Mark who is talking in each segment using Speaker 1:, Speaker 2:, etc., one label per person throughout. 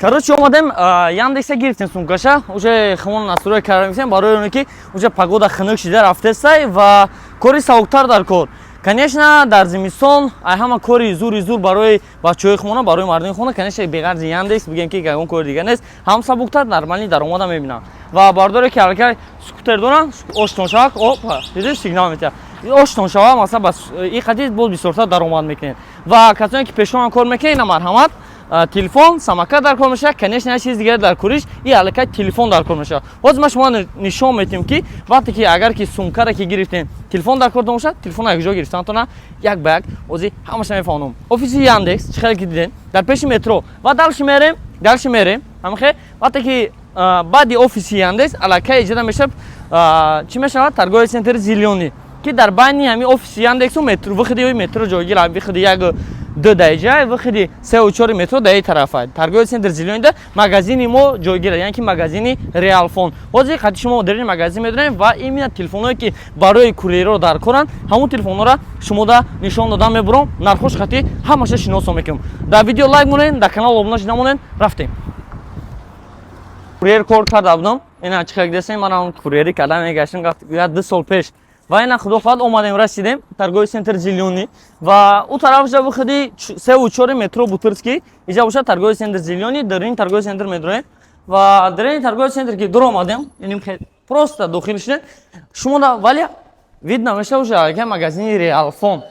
Speaker 1: Короче, омадем, Яндекса гирифтем сумкаша, уже хумон настрой кардем барои оне ки уже погода хунук шида рафтестай ва кори савуктар дар кор. Конечно, дар зимистон ай ҳама кори зури зур барои бачаҳои хона, барои мардуми хона, конечно, беғарзи Яндекс бигем ки ягон кори дига нест, ҳам сабуктар, нормальный даромада мебинам. Ва бардоре ки аллакай скутер доранд, оштон шавад, опа, дидиш, сигнал метиҳад, оштон шавад, масалан, ба и қади боз бисёртар даромад мекунед. Ва касоне ки пешонам кор мекунед, ина марҳамат, телефон, самокат дар кор мешавад. Конечно, як чиз дигар дар кориш и аллакай телефон дар кор мешавад. Ҳозир ман шумо нишон метиҳем, ки вақте ки агар ки сумкара ки гирифтем, телефон дар кор бошад, телефон якҷо гирифтантона як ба як ҳозир ҳамаша мефаҳмонам. Офиси Яндекс чӣ хеле ки дидем, дар пеши метро ва дальше мерем, дальше мерем. Ҳамахе вақте ки баъди офиси Яндекс аллакай иҷода мешавад, чӣ мешавад? Торговый центри «Зелёный», ки дар байни ҳамин офиси Яндексу метро, выходи метро ҷойгир, выходи як ду даиҷа, выходи сеу чори метро даи тарафа. Торговый центр «Зелёный»да магазини мо ҷойгир, яъне ки магазини Реалфон. Ҳозир қати шумо дар ин магазин медорем ва именно телефонҳое ки барои курьерро дар коранд, ҳамон телефонҳоро шумода нишон додан мебурам, нархош қати ҳамаша шиносо мекунам. Дар видео лайк монед, дар канал обуна шуда монед. Рафтем. Курьер кор карда будам, ина чӣ хел десем, манам курьерӣ карда мегаштем як 2 сол пеш. Ва ина, худо хоҳад, омадем, расидем торговый центр «Зелёный» ва ӯ тарафша выходи сеу чори метро Бутырский иҷа бошад торговый центр «Зелёный». Дар ин торговый центр медроем ва дар ин торговый центр ки дур омадем, иним просто дохил шудем, шумо да вале видно меша уже аллакай магазини Реалфон.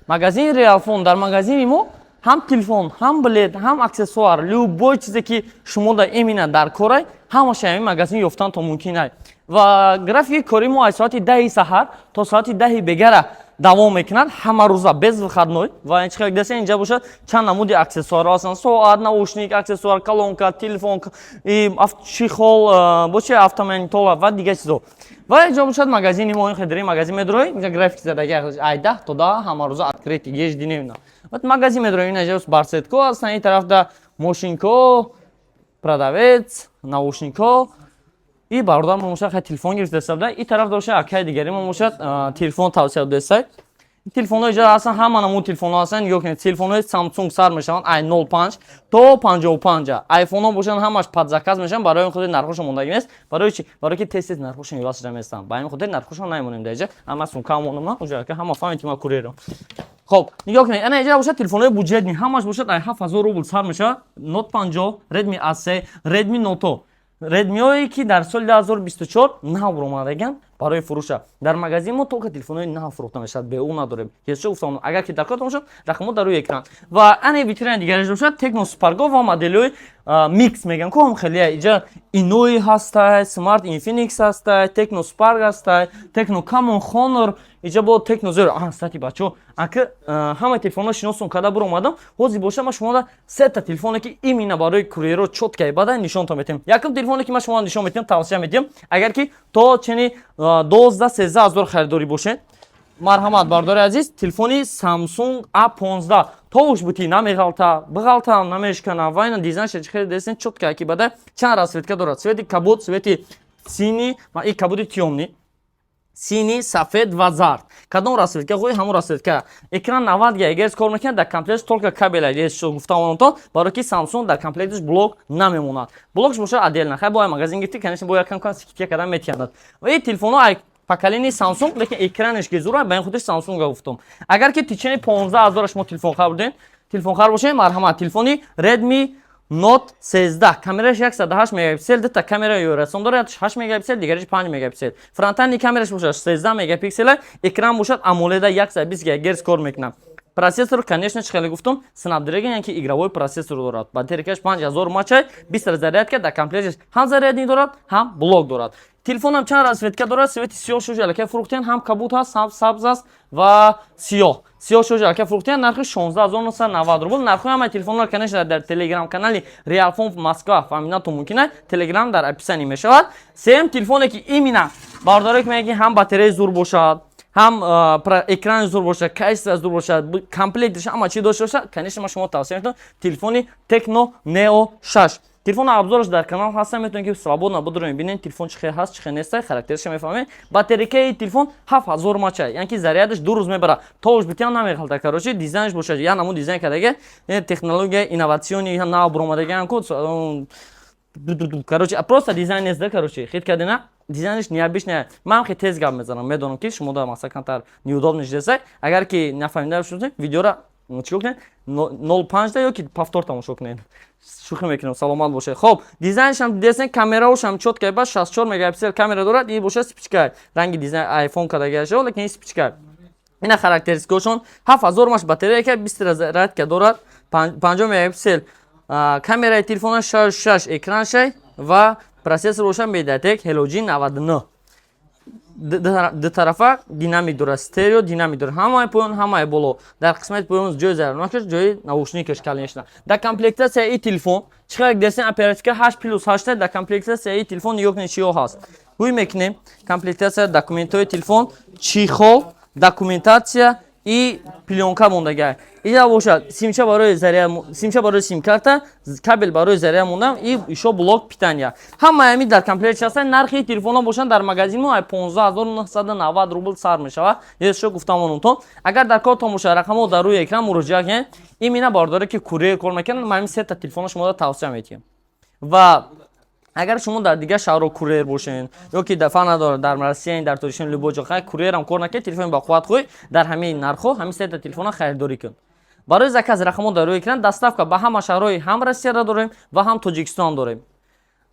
Speaker 1: Магазини Реалфон, дар магазини мо ҳам телефон, ҳам билет, ҳам аксессуар, любой чизе ки шумо да именно дар корай, ҳамаша ҳамин магазин ёфтан то мумкин ай. Ва графики кори мо аз соати 10-и саҳар то соати 10-и бегара давом мекунад, ҳамарӯза, без выходной. Ва чӣ хел десен, инҷа бошад чанд намуди аксессуарҳо ҳастанд: соат, наушник, аксессуар, колонка, телефон, чехол, бо чи, автомагнитола ва дигар чизо. Ва инҷо бошад магазини мо. Ин дари магазин медрои, инҷа график задаги, ай 10 то 10 ҳамарӯза открытый, ежедневно. Вот магазин медрои, инҷа барсетко ҳастанд, ин тарафда мошинко, продавец, наушникҳо. И бародар мо бошад, хай, телефон гирифтаста буда. И тараф дошта акай дигари мо бошад, телефон тавсия додестай. Телефонҳо иҷа ҳастанд, ҳама намуд телефонҳо ҳастанд. Нигоҳ кунед, телефонҳои Samsung сар мешаванд ай 05 то 55. Айфонҳо бошанд, ҳамаш под заказ мешаванд, барои ин хотир нархошон мондагӣ нест. Барои чи? Барои ки тез тез нархошон иваз шуда местанд. Ба ҳамин хотир нархошон намемонем дар иҷа. Ама сумка монам, уҷа ҳама фаҳмед, ки ман курьерам. Хоб, нигоҳ кунед, ана иҷа бошад телефонҳои бюджетный, ҳамаш бошад ай 7000 рубл сар мешавад: Note 50, Redmi A3, Redmi Note, Редмиое ки дар соли 2024 нав омадаган барои фурӯша. Дар магазин мо только телефонҳои нав фурӯхта мешавад, беу надорем. Ҳеҷ гуфтам, агар ки дар кор бошад, рақамҳо дар рӯи экран. Ва ане витрина дигараш бошад Техно Спарко ва моделҳои микс мегӯям ко ҳам хеле иҷа инои ҳастай, Смарт Инфиникс ҳастай, Техно Спарк ҳастай, Техно Камон, Хонор, иҷа бо Техно Зеро. А, кстати, бачаҳо, ака ҳама телефонҳо шиносум карда бур омадам. Ҳозир боша ман шумода сета телефоне ки именно барои курьеро чёткай бада нишонтон метиҳам. Якум телефоне ки ман шумода нишон метиҳам, тавсия метиҳам, агар ки то чени 12-13 ҳазор харидорӣ бошед, марҳамат, бардори азиз, телефони Samsung A15. Товуш бути намеғалта, биғалтам намешкана. Ва ина дизайнша чӣ хеле десен, чётка ки бада. Чанд расцветка дорад: цвети кабуд, цвети синий и кабуди тёмный, синий, сафед ва зард. Кадом расцветка хоҳӣ, ҳамон расцветка. Экран 90 гигагерц кор мекунад. Дар комплектш только кабел гуфтам онтон, барои ки Samsung дар комплектш блок намемонад, блокш бошад отдельно. Хай, бо магазин гирифти, конечно, бо якам кам скидка кардан метиҳанд. Ва ин телефонҳо ай поколение Samsung, лекин экранеш ки зура, ба ин хотир Samsung гуфтам. Агар ки течени 15 ҳазора шумо телефон хар будем, телефон хар бошед, марҳамат, телефони Redmi Note 13, камераш 108 мегапиксел, дута камера ёрасон дорад, 8 мегапиксел, дигариш 5 мегапиксел. Фронтальный камераш бошад 13 мегапиксел, экран бошад AMOLED, 120 гигагерц кор мекунад. Процессор, конечно, чӣ хеле гуфтум, Snapdragon, яъне ки игровой процессор дорад. Батарейкаш 5000 мАч, 20 зарядка, дар комплекташ ҳам зарядник дорад, ҳам блок дорад. Телефонам чанд расцветка дорад: цвети сиёҳ шуж аллакай фурӯхтиян, ҳам кабуд ҳаст, ҳам сабз аст ва сиёҳ. Сиёҳ шуж аллакай фурӯхтиян, нархи 16 990 рубл. Нархҳои ҳамаи телефонҳоро, конечно, дар телеграм канали Реалфон Москва фаҳмидатон мумкин аст, телеграм дар описании мешавад. Сеюм телефоне ки именно бардоре ки мегӯяд, ҳам батареяи зур бошад, ҳам экрани зур бошад, качество зур бошад, комплектш ҳама чӣ дошта бошад, конечно, ман шумо тавсия метавонам телефони Tecno Neo 6. Телефон обзораш дар канал ҳаста, метавонед, ки свободно бидурем, бинед, телефон чӣ хел ҳаст, чӣ хел неста, характериша мефаҳмед. Батарейкаи телефон 7000 мАча, яъне ки зарядаш 2 рӯз мебарад, тош битиам намехалта. Короче, дизайнш бошад, я намун дизайн кардага, технология инновационный нав буромадагаам ку. Короче, просто дизайн нест да. Короче, хит кардина, дизайнш необычный. Ман хе тез гап мезанам, медонам, ки шумо да масалан камтар неудобно шудеса. Агар ки нафаҳмида бошед, видеора чикор кунед? 0,5 да ё ки повтор тамошо кунед. Шӯхӣ мекунам, саломат бошед. Хоб, дизайншам дидесен, камераошам чёткая, ба 64 мегапиксел камера дорад. И бошад вспышка, ранги дизайн айфон кардагиаша, лекин вспышка. Ина характеристикаошон: 7000 мАч батарейка, 20 зарядка дорад, 50 мегапиксел камераи телефона, 66 экраншай ва процессор бошад MediaTek Helio G99. Дутарафа динамик дорад, стерео динамик дорад, ҳамаи поён, ҳамаи боло. Дар қисмати поён ҷои заряднокаш, ҷои наушникаш, конечно. Дар комплектатсияи телефон чӣ қадр десен, оперативка 8 плюс 8. Дар комплектатсияи телефон нигоҳ кунед, чиҳо ҳаст. Ҳуй мекунем комплектатсия, документҳои телефон, чехол, документация и плёнка мондага. Ина бошад симча барои заряд, симча барои симкарта, кабел барои заряд мондан и ишо блок питания. Ҳамаи ҳамин дар комплект ҳастанд. Нархи телефонҳо бошанд, дар магазин мо 15 990 рубл сар мешавад. Ешо гуфтам онтон. Агар дар кортон бошад, рақамҳо дар рӯи экран, муроҷиат кунед. Имина бардоре, ки курьер кор мекунанд, ман ҳамин сета телефонро шуморо тавсия медиҳам. Ва агар шумо дар дигар шаҳрҳо курьер бошед ё ки дафъа надорад, дар Россия, дар Тоҷикистон, любой ҷо хай курьерам кор накунед, телефони ба қувват хӯй, дар ҳамин нархҳо ҳамин сета телефонро харидорӣ кун. Барои заказ рақамҳо дар рӯи экран. Доставка ба ҳама шаҳрҳои ҳам Россияро дорем ва ҳам Тоҷикистон дорем.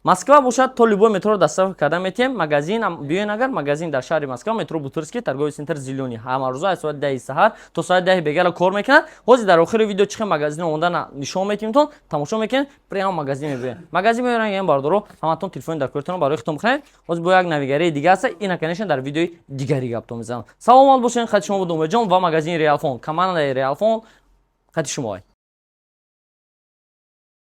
Speaker 1: Москва бошад, то любой метроро доставка карда метиҳем. Магазин биёен, агар магазин дар шаҳри Москва, метро Бутырский, торговый центр «Зелёный», ҳамарӯза аз соати 10-и саҳар то соати 10-и бегара кор мекунад. Ҳозир дар охири видео чӣ хел магазин омода нишон метиҳемтон, тамошо мекунед, прямо магазин мебиёед. Магазин меоран ям бардоро, ҳаматон телефони дар кортон барои худтон бихаред. Ҳозир бо як навигарии дига аста, ина, конечно, дар видеои дигари гаптон мезанам. Саломат бошед, хати шумо буд Умедҷон ва магазини Реалфон, командаи Реалфон хати шумоай.